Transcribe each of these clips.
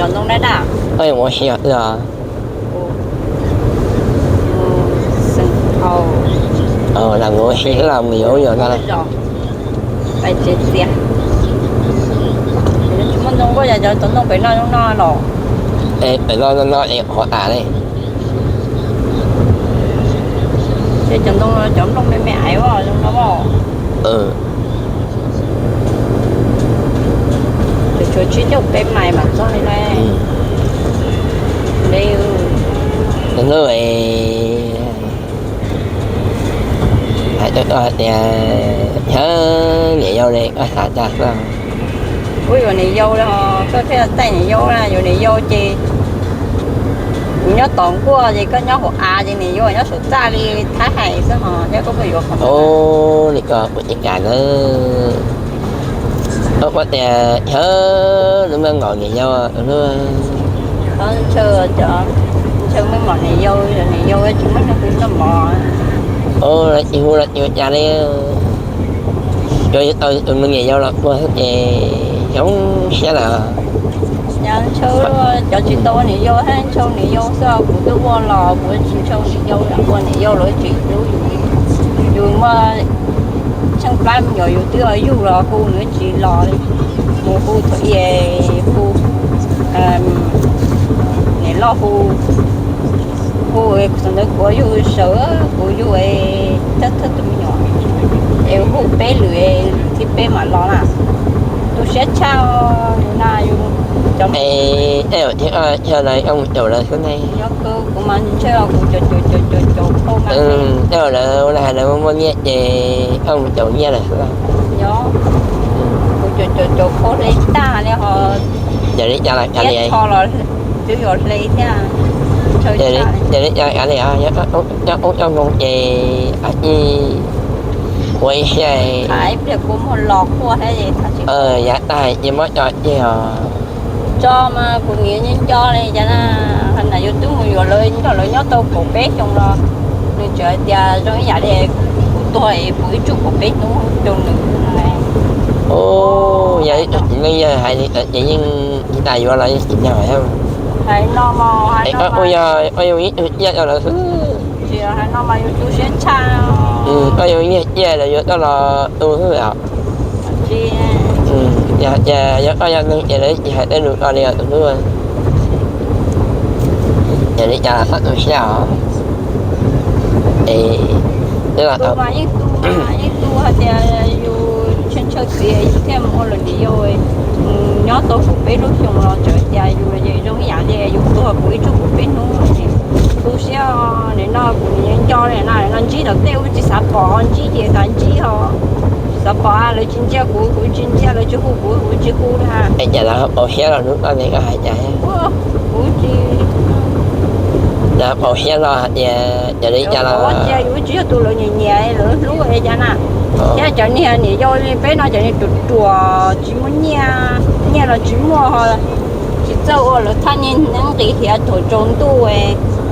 Ntoo dab dab. Ua si os. Lam ua si los mus yuav ub yuav no. Tsis muaj ntoo, kuj yog cov ntoo pem no zoo no los. Pem no no no es qhov tas li. Ces cov ntoo, cov nplooj me me aiv zoo no. Tshuav tsib caug peb mais mam txog li ne. Hnub hais rau koj hais tias, Yawg, niam yau li koj xav cas xwb? Kuv yuav niam yau li os, koj thiaj taij niam yau na, yuav niam yau ces kuv nyob tom nkuaj ces koj nyob hauv av ces niam yau nyob saum txaj li thab hais xwb hos, thiab koj puas yuav qhov ntawd? Nim ko kuv tsis kam nawb. Koj tias, Yawg, lub npaj nkaus niam yau. Ntshaw, ntshaw muaj mom niam yau, niam yau tsis muaj neeg hu noj mov. Lawv tsis hu los tsis ua cas li. Yuav tau tus me niam yau los ua ces zoo siab lawm. Ntshaw cov tsis tau ua niam yau thiab ntshaw niam yau xwb, kuv twb ua los kuv tsis ntshaw niam yau, ua niam yau lawv tsis hlub yus. Yus muaj tsheej plab me nyuam yus twb yug los hu nws tsis los li. Mus hu thaum ub hu, niam loj hu, hu thaum ntawd kuv yug sawv, kuv yug thawj thawj tus me nyuam, es hu peb lwm, lwm thib peb mam los na. Tu siab tshaj na yus. Cov, yog lawv ua mus caum lawv xwb ne. Kuv mas ntshe kuv caum caum caum caum caum phau mas. Tej zaum lawv ua li hais lawv muaj nyiaj ces ua mus caum nyiaj lawm xwb. Yog, kuv caum caum caum phau hle tag li ho. Yog li cas los kav liam. Twb yuav hle thiab. Yog li cas kav liam, nyob ub nyob nkoos ces ib ua ib siab. Ib pliag kuv muag los quaj thiab. Yav tag ces muab tso tseg os. Tso mas kuv niam nco nco li cas na, hais tias yus twb mus yuav lawv nrog lawv nyob tau kaum peb xyoo los nws tseem hais tias zoo ib yam li kuv tuag es puv ib tsuj kaum peb hnub rau nws. Yog ib tug txiv neej yawg hais li ntawd ces yeej tsis tas yuav los yeej tsis nyog. Hais no mas, es koj ua yog koj yuav ib tug ciaj rau lawv xwb. Hais no mas yus tu siab tshaj. Koj yuav nyiag ciaj los yuav koj los tu xwb os. Yog tias yog koj yog neeg ces lawv tsis hais tej lus ko li os tus hlub. Yog li cas los txhob tu siab os. Es twb los tau mas yeej tu, yeej tu hais tias yus ntshaw ntshaw txiv yus thiaj mus ua luag niam yau, nyob tau kaum peb lub xyoo los tseem tias yus zoo ib yam li yus tuag puv ib tsuj kaum peb hnub. Tu siab, nim no kuv nco nco li na, no ntsib tom tej ub tsis xav pom, ntsib ces xav ntsib ho. Tsis xav pom, lawv tsis ntsia kuv, kuv tsis ntsia, lawv tsis hu kuv, kuv tsis hu na. Es cas lawv ho pauv siab los hnub no ne, koj hais cas? Kuv tsis, lawv pauv siab los hais tias cas li cas los. Ua cas yus tsis yog tus lawv nyiam nyiam lawv hlub li cas na. Thiab cov niag niam yau li peb no cov niag ruam ruam tsis muaj nyiaj, nyiaj los tsis muaj ho tsis txawj ua lawv thaj niag neeb nqis hiav thaum tsaus ntuj,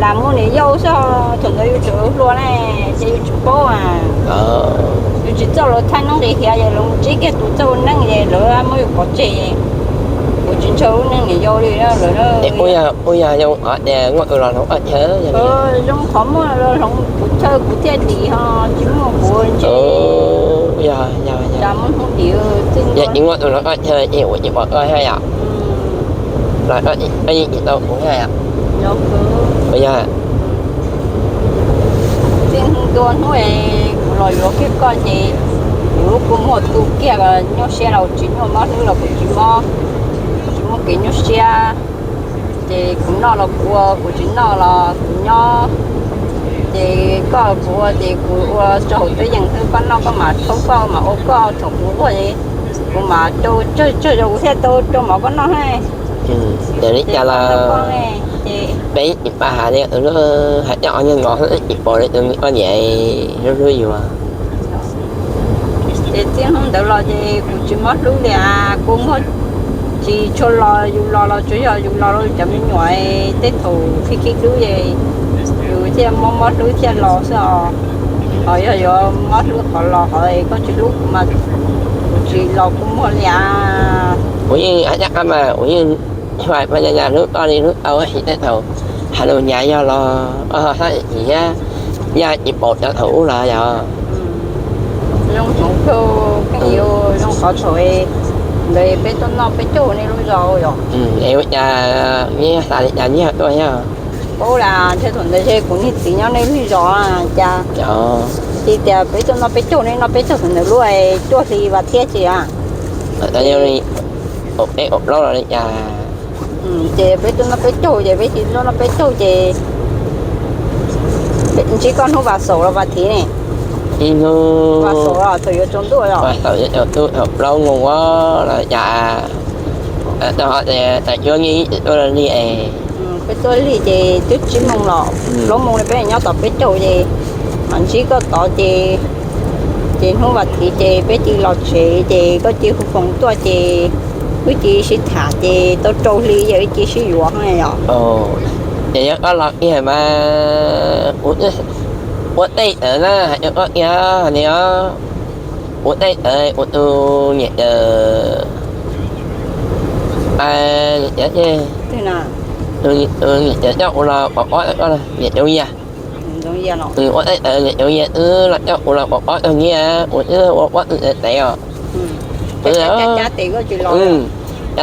lam muaj niam yau xwb, thaum ntawd yus tseem hluas ne, ces yus tsis paub a. Yus tsis txawj lawv thaj neeb nqis hiav, yog lawv ntsib kiag tus txawj ua neeb es lawv muab yus pov tseg. Kuv tsis ntshaw lub neej niam yau li lawm. Ua yog zoo qhov muaj los hloov kuv chaw kuv thiaj dim ho tsis muaj kuv ntshe. Yog, yog, yog. Yog tsis muaj tus hloov koj chaw ces kuv tsis pom koj thiab yom. Los koj yeej tsis tau kuv thiab yom. Yog. Txij hnub ntua hnub es kuv los yuav kiag koj ces kuv lub kua muag tu kiag, nyuaj siab los tsis nyuaj, mob hlwb los kuv tsis mob, tsis muaj kev nyuaj siab. Ces kuv noj los kuv ua, kuv tsis noj los kuv nyob. Ces koj kuv ua ces kuv ua tso hauv tub yees xwb, koj noj koj mam thoob koj mam ua koj, thaum kuv quaj kuv mam rau tsawg tsawg zaus kuv thiaj tau rau mov koj noj na. Yog li cas los peb tsis pab hais li, hais coj ob niag nkaus xwb tsis pom li tus me koj niam hlub hlub yus. Ces txij hnub ntawd los ces kuv tsis mob hlwb li as, kua muag tsis tshua los, yus los los tsuas yog yus los rau cov me nyuam tej thaum khib khib hlwb es yus thiaj mob mob hlwb thiaj los xwb os. Ho yog yuav mob hlwb qhov los qhov koj tsis hlub kuv mas kuv tsis los kua muag li as. Kuv yeej haj caj qab mas kuv yeej Hnub toj li hnub tau sim tej thaum has lus nyav yog los ob hab ib thiab, yaj tsis paub cov thaum ub los yog. Zoo hmoov kawg, pheej yuav zoo qhov thaum ntawd peb tuaj noj peb caug nej lub zos yom. Es ua cas neb xav li cas nyiag tuaj thiab? Paub las, ntshe thaum ntawd ntshe kuv niag txiv nyob nej lub zos cas, ces tias peb tuaj noj peb caug, nej noj peb caug thaum ntawd lub cuaj hli vas thiab tsis a. Peb ua plaub los li cas? Ces peb tuaj noj peb caug ces peb tsis tuaj noj peb caug ces ntsib koj hnub vas xaum los vas thiv ne. Ib hnub vas xaum los thaum yuav tsaus ntuj los. Vas xaum yuav tsaus ntuj thaum plaub moos los cas, tau ho tas cuab neb tsis tuaj li es. Peb tuaj lig ces twb tsib moos los plaub moos li peb nyob tom peb caug ces mam ntsib koj tod ces, ces hnub vas thiv ces peb cia li los tsev ces koj cia li hu foos tuaj ces wb cia li sib tham ces tau rau hli ces wb cia li sib yuav yom. Ces yog koj los kiag mas ua tej tawv na, hais rau koj kiag li os. Ua tej tawv kuv tus niam cawm, niam cawm coj kuv los pov pob, niam cawm Yias, ua tej tawv niam cawm Yias twb los coj kuv los pov pob tag nyiaj, kuv twb ua pob tw tev os. Cov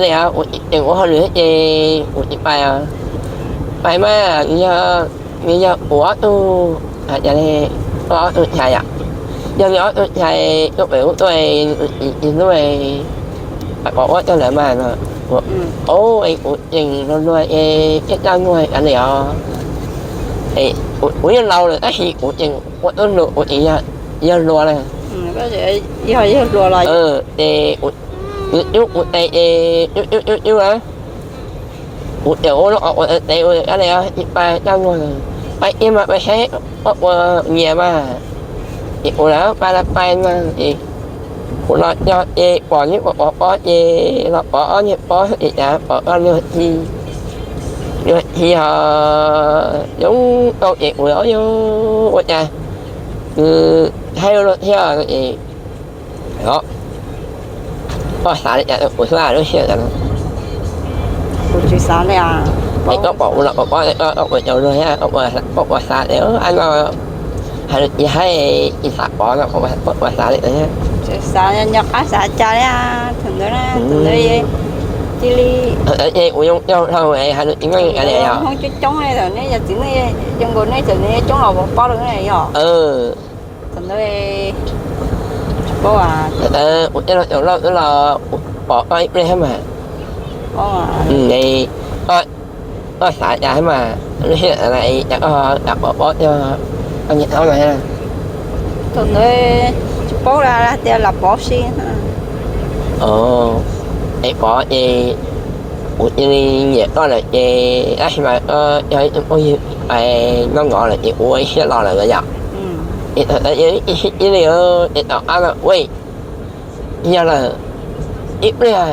li os, kuv tsis tseem ua hauj lwm thiab ces kuv tsis pais os. Pais mas yog, yog kuv ob tug, hais tias li, ob tug ntxhais yom, yog li ob tug ntxhais tuaj pem ub tuaj, ib hnub pais pov pob tag lawm mas no. Ua, kuv tseem luag luag es thiaj coj muag cov li os. Kuv yeej laus lawm tab sis kuv tseem ua tub hluas, kuv tseem yog hluas na. Yog yog hluas los ces kuv cub kuv tes es cub cub cub cub na. Kuv tseem ua lub qhov quav tes ua li os, tsis pais coj muag, pais kiag mas pais saib ob ua nyias mas. Ces kuv lam pais los pais mas ces kuv los cog ces pom neb pov pob ces los pov ob niag pob ces cas pom koj luag thi, luag thi ho coob tau ces kuv ua cas nws haib ua luaj thiab es. Koj xav li cas rau kuv xwb lub sij hawm no? Kuv tsis xav li. Es koj pom kuv los pov pob, koj ua caum luag thiab, koj puas xav tias no hais lus tsis haib tsis xav pov no, koj puas xav li thiab? Tsis xav, nco qab xav cas li. Thaum ntawd, thaum ntawd cia li, kuv zoo caug dhau hais lus tsis meej li yog Hmoob coob coob li, thaum nej yog txiv neej zoo nkaus nej txawm coob los pov pob lawm yog. Thaum ntawd tsis paub. Kuv tej los caum loj twb los pom koj ib pliag thiab mas. Koj xav cas thiab mas lub sij hawm cas koj pov pob cog koj niam thaub no thiab? Thaum ntawd tsis paub, hais tias lam pov si. Es pov ces kuv cia li nyiam koj lawm ces tab sis mas koj yog ib tug phooj ywg pais noj ngov lawm ces kuv ua ib siab los lawm los yom. Es thaum ntawd ib sib cib li ces tom qab no ua yog lawm, ib pliag,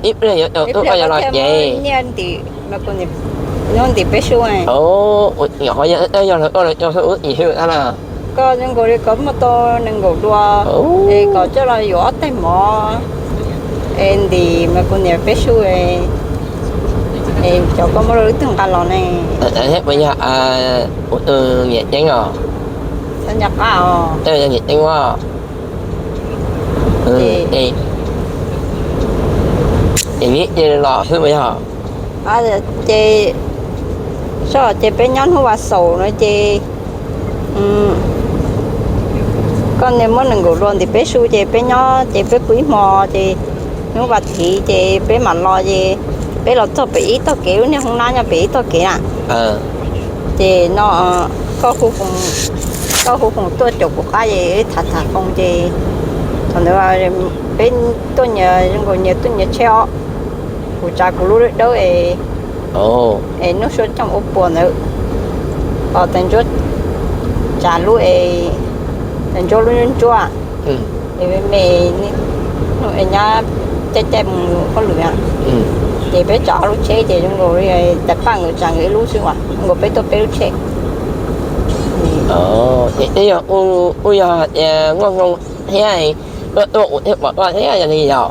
ib pliag yuav tau tub koj yuav los ces nyob ntim peb su. Nyuam qhuav yog, yog los koj los cog xwb ub tsis hwj tab na. Koj zoo nkaus li koj muaj tau nees nkaum dua es kom coj los yuav ob teg mov es ntim mas kuv niam peb su es cov koj muab lub twg nqa los ne. Thiab puas yog kuv tus niam ceeb os? Yog niam ceeb os. Es neb cia li los xwb puas yog? Ces, ces peb nyob hnub vas xaum no ces koj niam muab nees nkaum dua ntim peb su ces peb nyob ces peb pw ib hmo ces hnub vas thiv ces peb mam los ces peb los txog pem ib tog kev, lub niag hoob nab nyob pem ib tog kev na. Ces no koj hu foos, koj hu foos tuaj caum kuv qab es tham tham foos ces thaum ntawd peb tuaj nyias zoo nkaus nyias tuaj nyias tsheb os. Kuv tsav kuv lub dawb dawb es, es Nuj Suab coj ua puas ntawd, os tais ntsuab tsav lub es, tais ntsuab lub ntsuab ntsuab es me me, nyab caij caij mus hauj lwm na. Ces peb tsav ob lub tsheb ces zoo nkaus li tais paj nkawd tsav nkawd ib lub xwb as, zoo nkaus peb tuaj peb lub tsheb. Ces twb yog kuj yog hais tias muaj hmoo thiab, tuaj tuaj kuv thiaj pom koj thiab yog li yog?